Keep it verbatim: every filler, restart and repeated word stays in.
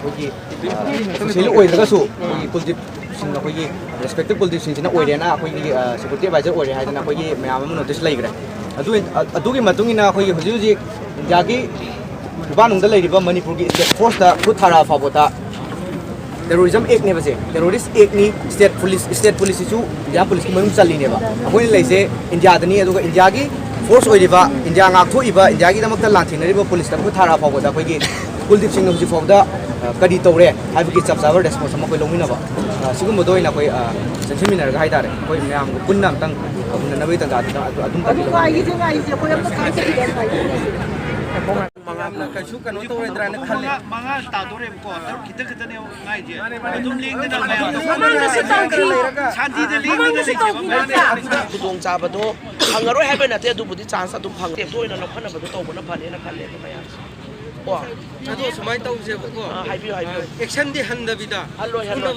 ꯑꯩꯈꯣꯏꯒꯤ ꯑꯣꯐꯤꯁꯤꯌꯦꯜ ꯑꯣꯏꯗ꯭ꯔꯒꯁꯨ ꯑꯩꯈꯣꯏꯒꯤ ꯀꯨꯜꯗꯤꯞ ꯁꯤꯡ, ꯑꯩꯈꯣꯏꯒꯤ ꯔꯦꯁꯄꯦꯛꯇꯦꯠ ꯀꯨꯜꯗꯤꯞ ꯁꯤꯡꯁꯤꯅ ꯑꯣꯏꯔꯦꯅ ꯑꯩꯈꯣꯏꯒꯤ ꯁꯦꯀ꯭ꯌꯨꯔꯤꯇꯤ ꯑꯦꯗꯚꯥꯏꯖꯔ ꯑꯣꯏꯔꯦ ꯍꯥꯏꯗꯅ ꯑꯩꯈꯣꯏꯒꯤ ꯃꯌꯥꯝ ꯑꯃ ꯅꯣꯇꯤꯁ ꯂꯩꯈ꯭ꯔꯦ꯫ ꯑꯗꯨ ꯑꯗꯨꯒꯤ ꯃꯇꯨꯡ ꯏꯟꯅ ꯑꯩꯈꯣꯏꯒꯤ ꯍꯧꯖꯤꯛ ꯍꯧꯖꯤꯛ ꯏꯟꯗꯤꯌꯥꯒꯤ ꯈꯨꯕꯥꯅꯨꯡꯗ ꯂꯩꯔꯤꯕ ꯃꯅꯤꯄꯨꯔꯒꯤ ꯁ꯭ꯇꯦꯠ ꯐꯣꯔꯁꯇ ꯈꯨꯠ ꯊꯥꯔꯛꯑ ꯐꯥꯎꯕꯗ ꯇꯦꯔꯣꯔꯤꯖꯝ ꯑꯦꯛꯅꯦꯕꯁꯦ, ꯇꯦꯔꯣꯔꯤꯁ ꯑꯦꯛꯅꯤ꯫ ꯁ꯭ꯇꯦꯠ ꯄꯨꯂꯤꯁ, ꯁ꯭ꯇꯦꯠ ꯄꯨꯂꯤꯁꯁꯤꯁꯨ ꯏꯟꯗꯤꯌꯥ ꯄꯨꯂꯤꯁꯀꯤ ꯃꯅꯨꯡ ꯆꯜꯂꯤꯅꯦꯕ꯫ ꯑꯩꯈꯣꯏꯅ ꯂꯩꯁꯦ ꯏꯟꯗꯤꯌꯥꯗꯅꯤ, ꯑꯗꯨꯒ ꯏꯟꯗꯤꯌꯥꯒꯤ ꯐꯣꯔꯁ ꯑꯣꯏꯔꯤꯕ, ꯏꯟꯗꯤꯌꯥ ꯉꯥꯛꯊꯣꯛꯏꯕ, ꯏꯟꯗꯤꯌꯥꯒꯤꯗꯃꯛꯇ ꯂꯥꯟꯊꯦꯡꯅꯔꯤꯕ ꯄꯨꯂꯤꯁꯇ ꯈꯨꯠ ꯊꯥꯔꯛꯑ ꯐꯥꯎꯕꯗ ꯑꯩꯈꯣꯏꯒꯤ ꯀꯨꯜꯗꯤꯞ ꯁꯤꯡꯅ ꯍꯧꯖꯤꯛ ꯐꯥꯎꯕꯗ ꯑ, ꯀꯔꯤ ꯇꯧꯔꯦ ꯍꯥꯏꯕꯒꯤ ꯆꯞ ꯆꯥꯕ ꯔꯦꯁꯄꯣꯟꯁ ꯑꯃ ꯑꯩꯈꯣꯏ ꯂꯧꯃꯤꯟꯅꯕ, ꯑ, ꯁꯤꯒꯨꯝꯕꯗꯣ ꯑꯣꯏꯅ ꯑꯩꯈꯣꯏ, ꯑ, ꯆꯪꯁꯤꯟꯃꯤꯟꯅꯔꯒ ꯍꯥꯏꯇꯥꯔꯦ, ꯑꯩꯈꯣꯏ ꯃꯌꯥꯝꯒ ꯄꯨꯟꯅ ꯑꯝꯇꯪ ꯎꯅꯅꯕꯒꯤ ꯇꯥꯟꯖꯥꯗꯨꯗ ꯑꯗꯨ, ꯑꯗꯨꯝ ꯑꯗꯨ ꯇꯥꯛꯄꯤꯔꯛꯑꯣ꯫ ꯉꯥꯏꯒꯤꯁꯦ, ꯉꯥꯏꯒꯤꯁꯦ, ꯑꯩꯈꯣꯏ ꯑꯝꯇ ꯀꯥꯏꯖꯈꯤꯒꯦ꯫ ꯃꯉꯥ ꯀꯩꯁꯨ ꯀꯩꯅꯣ ꯇꯧꯔꯣꯏꯗ꯭ꯔꯥꯅ ꯈꯜꯂꯦ꯫ ꯃꯉꯥ, ꯃꯉꯥ ꯇꯥꯗꯣꯔꯦꯕꯀꯣ, ꯇꯔꯨꯛ ꯈꯤꯇꯪ ꯈꯤꯇꯪꯅꯦꯕ ꯉꯥꯏꯁꯦ꯫ ꯑꯗꯨꯝ ꯂꯦꯡꯗꯅ ꯃꯌꯥꯝ ꯃꯃꯥꯡꯗꯁꯨ ꯇꯧꯈꯤ꯫ ꯁꯥꯟꯇꯤꯗ ꯂꯦꯡꯗꯅ ꯃꯃꯥꯡꯗꯁꯨ ꯂꯩꯁꯦꯕ ꯇꯧꯈꯤꯕ ꯃꯌꯥꯝ꯫ ꯅꯠꯇ꯭ꯔꯥ? ꯈꯨꯗꯣꯡꯆꯥꯕꯗꯣ ꯐꯪꯉꯔꯣꯏ ꯍꯥꯏꯕ ꯅꯠꯇꯦ, ꯑꯗꯨꯕꯨꯗꯤ ꯆꯥꯟꯁ ꯑꯗꯨꯝ ꯐꯪꯉꯦ꯫ ꯇꯦꯞꯇ ꯑꯣꯏꯅ ꯂꯧꯈꯠꯅꯕꯗꯣ ꯇꯧꯕꯅ ꯐꯅꯦꯅ ꯈꯜꯂꯦ ꯑꯩꯈꯣꯏ ꯃꯌꯥꯝꯁꯦ꯫ ꯀꯣ? ꯑꯗꯣ ꯁꯨꯃꯥꯏꯅ ꯇꯧꯁꯦꯕꯀꯣ꯫ ꯑꯥ, ꯍꯥꯏꯕꯤꯌꯨ, ꯍꯥꯏꯕꯤꯌꯨ꯫ ꯑꯦꯛꯁꯟꯗꯤ ꯍꯟꯗꯕꯤꯗ ꯍꯜꯂꯣꯏ, ꯍꯜꯂꯣꯏ꯫